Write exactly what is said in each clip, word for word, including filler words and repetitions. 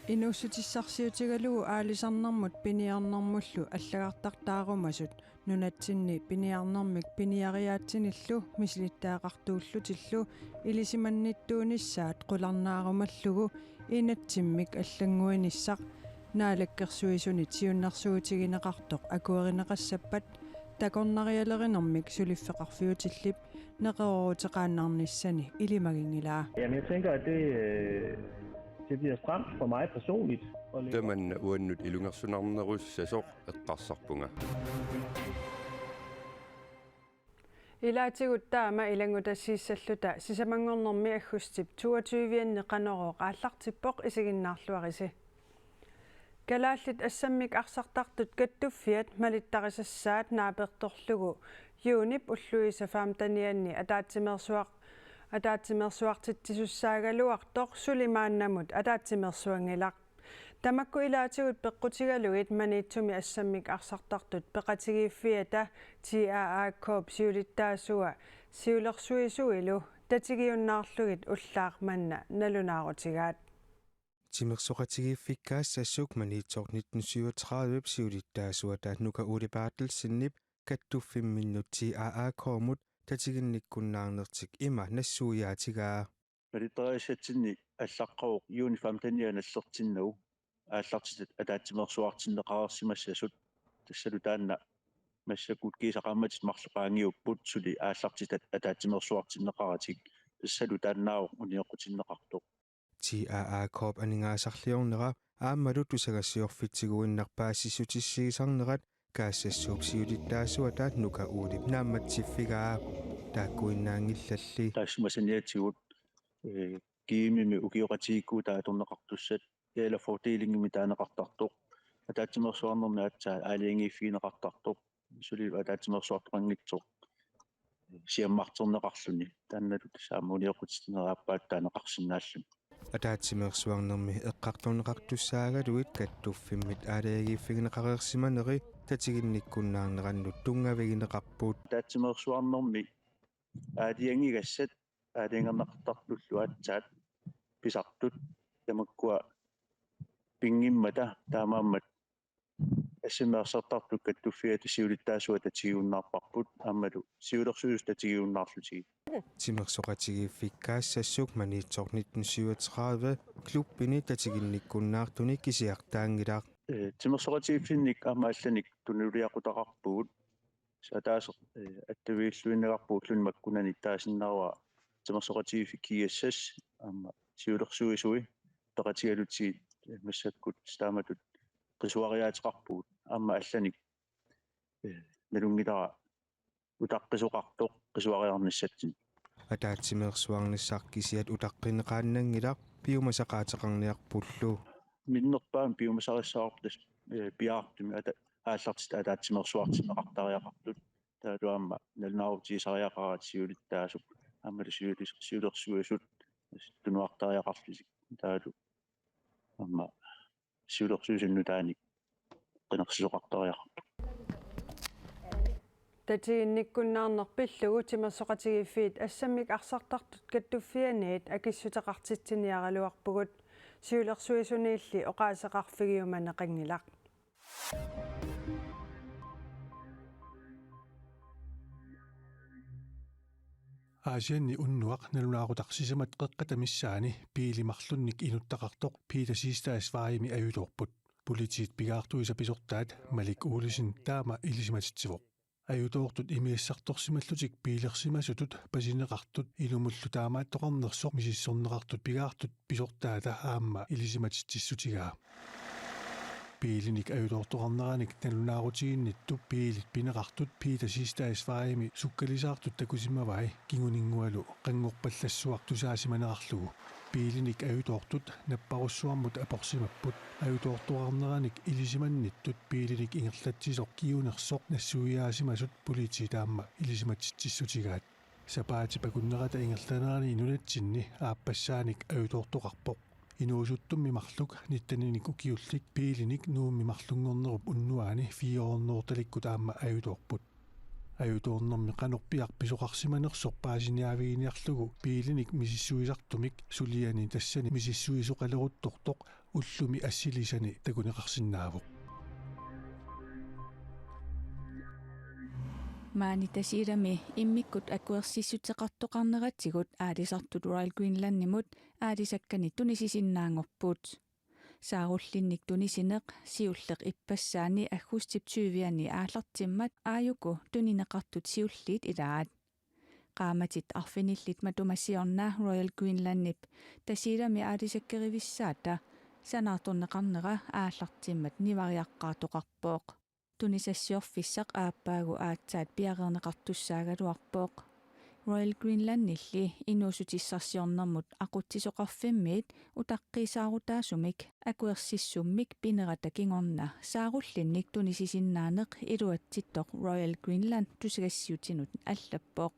Inuussutissarsiutigalugu aalisarnermut piniarnermullu allagartartaarumasut nunatsinni piniarnermik piniariaatsinillu misilittagaqartuullutillu ilisimannittuunissaat qularnaarumallugu inatsimmik allannguinissaq Naalakkersuisunit siunnersuutigineqartoq akuerineqassappat takornarialerinermik suliffeqarfiutillip neqerooruteqaannarnissani ilimaginngilaa. Jamen, jeg tænker, at det, øh, det bliver stramt for mig personligt. Tamanna uannut ilungersunarnerussasoq eqqarsarpunga. Ilaatigut taama ilanngutassiissalluta sisamanngornermi aggustip toogtyve-anni Qanorooq aallartippoq, isiginnaarluarisi. Kalaallit assammik arsartartut kattuffiat malittarisassaat naapertorlugu juunip ulluisa femten-ianni ataatsimeersuar-, ataatsimeersuartitsisussaagaluartoq suli maannamut ataatsimeersuanngilaq. Tamakku ilaatigut peqqutigalugit Maniitsumi assammik arsartartut peqatigiiffiata T A A K-p siulittaasua siulersuisuilu tatigiunnaarlugit ullaaq manna nalunaarutigaat. Timersoqatigiiffiit kaassassuk Maniitsoq nitten syvogtredive-p siulittaasuata Nuka Ole Berthelsenip kattuffimminnut T A A K-mut tatiginnikkunnaarnertik ima nassuiaatigaa. Malittarisatsinni allaqqavoq juuni femten-ianni nallertinnagu aallartitat ataatsimeersuartinneqareersimassasut, tassalu taanna massakkut kiisa qaammatit marluk qaangiupput suli aallartitat ataatsimeersuartinneqaratik, tassalu taannaavoq unioqqutinneqartoq. T A A K-p aningaasarliornera aammalu tusagassiorfitsiguinnaq paasissutissiisarnerat kaassassuup siulittaasuata Nuka Olep naammatsiffigaa. Taakkuinnaanngillalli. Taassuma saniatigut, øh, GM-imi ukioqatigiikkuutaat atorneqartussat dele af fordelingimik taaneqartartoq, ataatsimeersuarnermi aatsaat aalajangiiffigineqartartoq, suli ataatsimeersuartoqanngitsoq siammarterneqarluni. Taannalu tassa aamma unioqqutitsinerit aappaat taaneqarsinnaalluni. Ataatsimeersuarnermi eqqartorneqartussaagaluit kattuffimmit aalajangiiffigineqareersimaneri tatiginnikkunnaarnerannut tunngavigineqarput. Ataatsimeersuarnermi aalajangigassat aalajangerneqartartullu aatsaat pisartut tamakkua pinngimmata taamaammat assammik arsartartut kattuffiata siulittaasuata tatigiunnaarparput aammalu siulersuisut tatigiunnaarlutigit. Timersoqatigiiffiit kaassassuk Maniitsoq nitten syvogtredive klubbini tatiginnikkunnaartunik kisiartaanngilaq. Øh, timersoqatigiiffinnik aamma allanik tunuliaqutaqarpugut. Ataaseq, øh, attavigiilluinnagarput ulluni makkunani taasinnaavara timersoqatigiiffik G S S aamma siulersuisui peqatigalugit, øh, massakkut taamatut qisuariaateqarpugut aamma allanik, øh, nalunngilara utaqqisoqartoq qisuariarnissatsinnut. Ataatsimeersuarnissaq kisiat utaqqineqaannanngilaq piumasaqaateqarniarpullu. Minnerpaamik piumasarissavarput, øh, piaartumik ata-, aallartitat ataatsimeersuartinneqartariaqartut. Taavalu aamma nalunaarutigisariaqaraat siulittaasup aammalu siulis-, siulersuisut tunuartariaqarlutik. Taavalu aamma siulersuisut nutaanik qinersisoqartariaqarput. Tatiginnikkunnaarneq pillugu timersoqatigiiffiit assammik arsartartut kattuffianniit akissuteqartitsiniaraluarpugut, siulersuisuniilli oqaaseqarfigiumaneqanngilaq. Aasianni unnuaq nalunaaqutaq sisamat qeqqata missaani biili marlunnik inuttaqartoq Peter Siegstadts Vejimi ajutoorput. Politiit pigaartuisa pisortaat Malik Olesen taama ilisimatitsivoq. Ajutoortut imigassartorsimallutik biilersimasutut pasineqartut ilumullu taamaattoqarnersoq misissorneqartut pigaartut pisortaata aamma ilisimatitsissutigaa. Biilinik ajutoortoqarneranik nalunaarutiginnittup biilit pineqartut Peter Siegstadts Vejimi sukkalisaartut takusimmavai kinguninngualu qanngorpallassuaq tusaasimanerarlugu. Biilinik ajutoortut napparussuarmut aporsimapput. Ajutoortoqarneranik ilisimannittut biilinik ingerlatsisoq kiunersoq nassuiaasimasut politiit aamma ilisimatitsissutigaat. Sapaatip akunnerata ingerlanerani nunatsinni aappassaanik ajutoortoqarpoq. Inuusuttummi marluk nitteninik ukiullik biilinik Nuummi marlunngornerup unnuaani fire hundrede-talikkut aamma ajutoorput. Ajutoornermi qanorpiaq pisoqarsimanersoq paasiniaaviginiarlugu biilinik misissuisartumik suliani tassani misissuisoqaleruttortoq ullumi assilisani takuneqarsinnaavoq. Maani Tasiilami immikkut akuersissuteqartoqarneratigut aalisartut Royal Greenlandimut aalisakkanik tunisisinnaanngorput. Saarullinnik tunisineq siulleq ippassaani aggustip tyviani aallartimmat aajuku tunineqartut siulliit ilaat. Qaammatit arfinillit matuma siorna Royal Greenlandip Tasiilami aalisakkerivissaata sanaartorneqarnera aallartimmat nivariaqqaartoqarpoq. Tunisassiorfissaq aappaagu aatsaat piareerneqartussaagaluarpoq. Royal Greenlandilli inuussutissarsiornermut aqutsisoqarfimmiit utaqqiisaarutaasumik akuersissummik pinerata kingorna saarullinnik tunisisinnaaneq iluatsittoq Royal Greenland tusagassiutinut allappoq.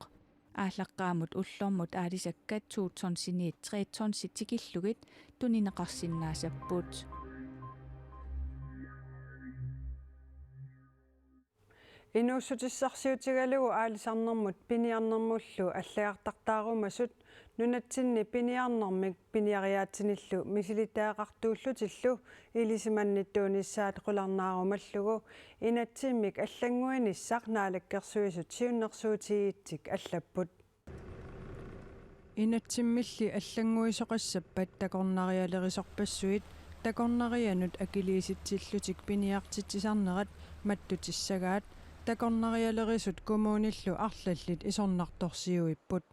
Aallaqqaammut ullormut aalisakkat to tonsiniit tre tonsit tikillugit tunineqarsinnaasapput. Inuussutissarsiutigalugu aalisarnermut piniarnermullu allagartartaarumasut nunatsinni piniarnermik piniariaatsinillu misilittagaqartuullutillu ilisimannittuunissaat qularnaarumallugu inatsimmik allannguinissaq Naalakkersuisut siunnersuutigigatsigu allapput. Inatsimmilli allannguisoqassappat takornarialerisorpassuit takornarianut akiliisitsillutik piniartitsisarnerat mattutissagaat takornarialerisut kommunillu arlallit isornartorsiuipput.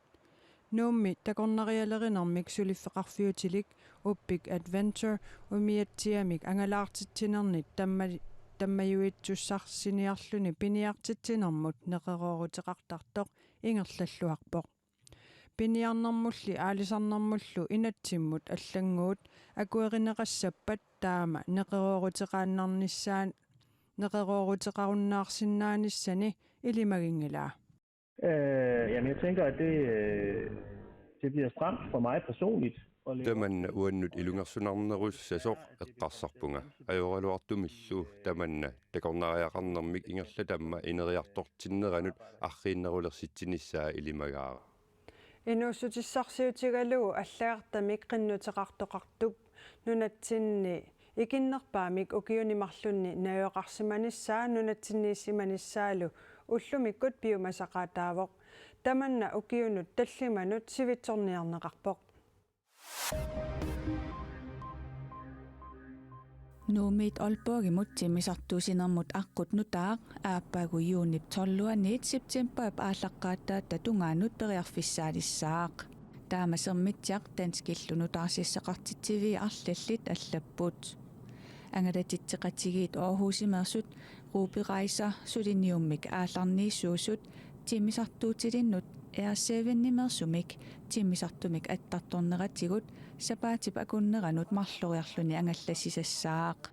Nuummi takornarialerinermik suliffeqarfiutilik Uppik Adventure umiatsiamik angalaartitsinernit tamma-, tammajuitsussarsiniarluni piniartitsinermut neqerooruteqartartoq ingerlalluarpoq. Piniarnermulli aalisarnermullu inatsimmut allannguut akuerineqassappat taama neqerooruteqaannarnissaan-, neqerooruteqarunnaarsinnaanissani ilimaginngilaa. Øh, jamen, jeg tænker, at det, øh, det bliver stramt for mig personligt at leve op Tamanna til uannut ilungersunarnerussasoq eqqarsarpunga. Ajoraluartumillu tamanna takornariaqarnermik ingerlatamma ineriartortinneranut arriinnerulersitsinissaa ilimagaara. Inuussutissarsiutigalugu allagartamik qinnuteqartoqartup nunatsinni ikinnerpaamik ukiuni marlunni najugaqarsimanissaa nunatsinniissimanissaalu ullumikkut piumasaqaataavoq. Tamanna ukiunut tallimanut sivitsorniarneqarpoq. Nuummiit Aalborgimut timmisartuussinermut aqqut nutaaq aappaagu juunip tolvianiit septembarip aallaqqaataata tungaanut periarfissaalissaaq. Taama Sermitsiaq danskillu nutaarsiassaqartitsivii arlallit allapput. Angalatitseqatigiit Aarhusimeersut Ruby Rejser suliniummik aallarniissuusut timmisartuutilinnut Air Sevenimeersumik timmisartumik attartorneratigut sapaatip akunneranut marloriarluni angallassisassaaq.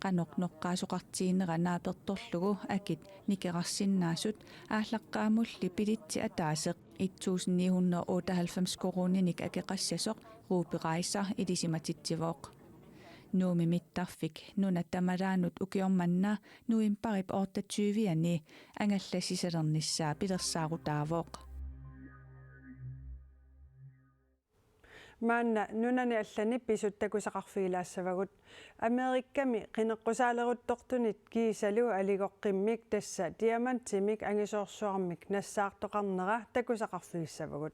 Qanoq noqqaasoqartiginera naapertorlugu akit nikerarsinnaasut aallaqqaammulli billetsi ataaseq et tusind ni hundrede og otteoghalvfems koruuninik akeqassasoq Ruby Rejser ilisimatitsivoq. Nuummi mittarfik nuna tamalaanut ukioq manna novembarip otteogtyviani angallassisalernissaa pilersaarutaavoq. Maanna nunani allani pisut takusaqarfigilaassavagut. Amerikami qineqqusaaleruttortunit kiisalu aligoqqimmik tassa diamantimik angisoorsuarmik nassaartoqarnera takusaqarfigissavagut.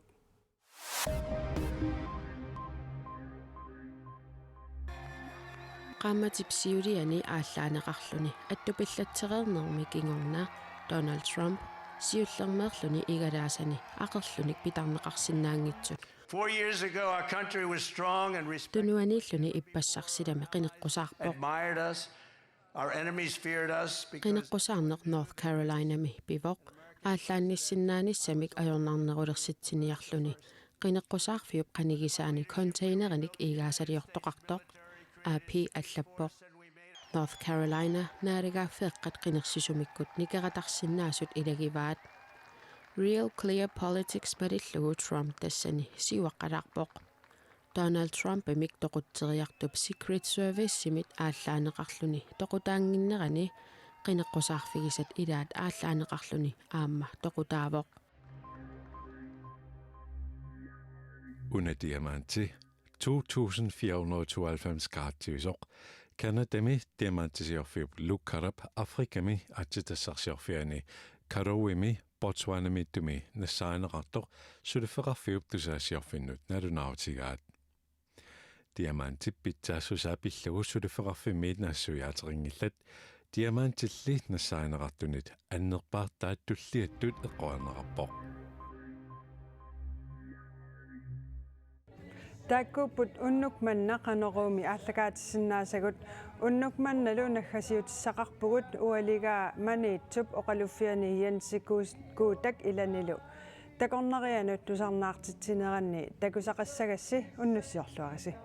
Qaammatip siuliani aallaaneqarluni attupillatsereernermi kingorna Donald Trump siullermeerluni igalaasani aqerlunik pitarneqarsinnaanngitsoq. Four years ago, our country was strong and respected. Tunuaniilluni ippassaq silami qineqqusaarpoq. Admired us. Our enemies feared us because Qineqqusaarneq North Carolinami pivoq aallaannissinnaanissamik ajornarnerulersitsiniarluni. Qineqqusaarfiup qanigisaani containerinik igaasaliortoqartoq A P allappoq. North Carolina naalagaaffeeqqat qinersisumikkut nikeratarsinnaasut ilagivaat. Real Clear Politics malillugu Trump tassani siuaqqalaarpoq. Donald Trumpimik toqutseriartup Secret Servicemit aallaaneqarluni toqutaannginnerani qineqqusaarfigisat ilaat aallaaneqarluni aamma toqutaavoq. Una diamanti to tusind fire hundrede og tooghalvfems karatsiusoq Canadami diamantisiorfiup Lucarap Afrikami aatsitassarsiorfiani Karowimi Botswanamiittumi nassaaneqartoq suliffeqarfiup tusagassiorfinnut nalunaarutigaat. Diamantip pitsaassusaa pillugu suliffeqarfimmiit nassuiaateqanngillat, diamantilli nassaaneqartunit annerpaartaat tulliattut eqqoriarneqarpoq. Taakkuupput unnuk manna Qanoruumi aallakaatissinnaasagut. Unnuk mannalu naggasiutissaqarpugut ualigaa Maniitsup oqaluffiani Jensi Kuus-, Kuutak ilanilu. Takornarianut tusarnaartitsineranni takusaqassagassi unnussiorluarisi.